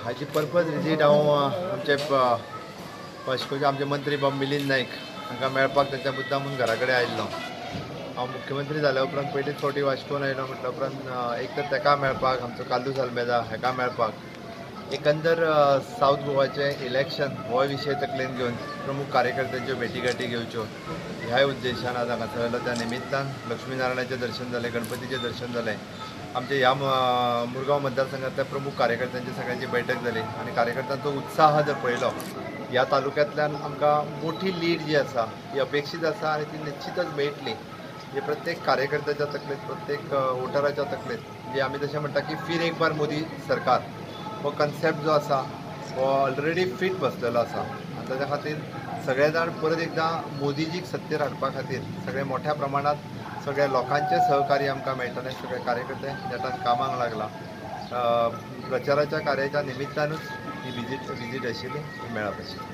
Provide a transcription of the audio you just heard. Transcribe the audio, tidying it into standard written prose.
हाची purpose visit हांव आमचे वास्कोचे आमचे मंत्री बाब मिलिंद नायक हांकां मेळपाक तांच्या मुद्दाम म्हूण घरा कडेन आयिल्लो. हांव मुख्यमंत्री जाल्या उपरांत पयलीच फावटी वास्कोन आयलो म्हटल्या उपरांत एक तर ताका मेळपाक, आमचो कार्लूस आल्मेदा हाका मेळपाक, एकंदर सावथ गोवाचें इलेक्शन हो विशय तकलेन घेवन प्रमुख कार्यकर्त्यांच्यो भेटीगाठी घेवच्यो ह्याय उद्देशान आज हांगासर आयलो. त्या निमित्तान लक्ष्मीनारायणाचें दर्शन जालें, गणपतीचें दर्शन जालें. आमच्या ह्या मुरगांव मतदारसंघातल्या प्रमुख कार्यकर्त्यांची सगळ्यांची बैठक जाली आनी कार्यकर्त्यांचो उत्साह जर पळयलो, ह्या तालुक्यांतल्यान आमकां मोठी लीड जी आसा ती अपेक्षीत आसा आनी ती निश्चितच मेळटली. जे प्रत्येक कार्यकर्त्याच्या तकलेंत, प्रत्येक वोटराच्या तकलेंत जे आमी तशें म्हणटा की फिर एक बार मोदी सरकार हो कन्सेप्ट जो आसा हो ऑलरेडी फिट बसलेलो आसा आनी ताच्या खातीर सगळे जाण परत एकदां मोदीजीक सत्तेर हाडपा खातीर सगळे मोठ्या प्रमाणांत सगळ्या लोकांचें सहकार्य आमकां मेळटलें. सगळे कार्यकर्ते नेटान कामाक लागला. प्रचाराच्या कार्याच्या निमित्तानूच ही विजीट आशिल्ली, मेळप आशिल्ली.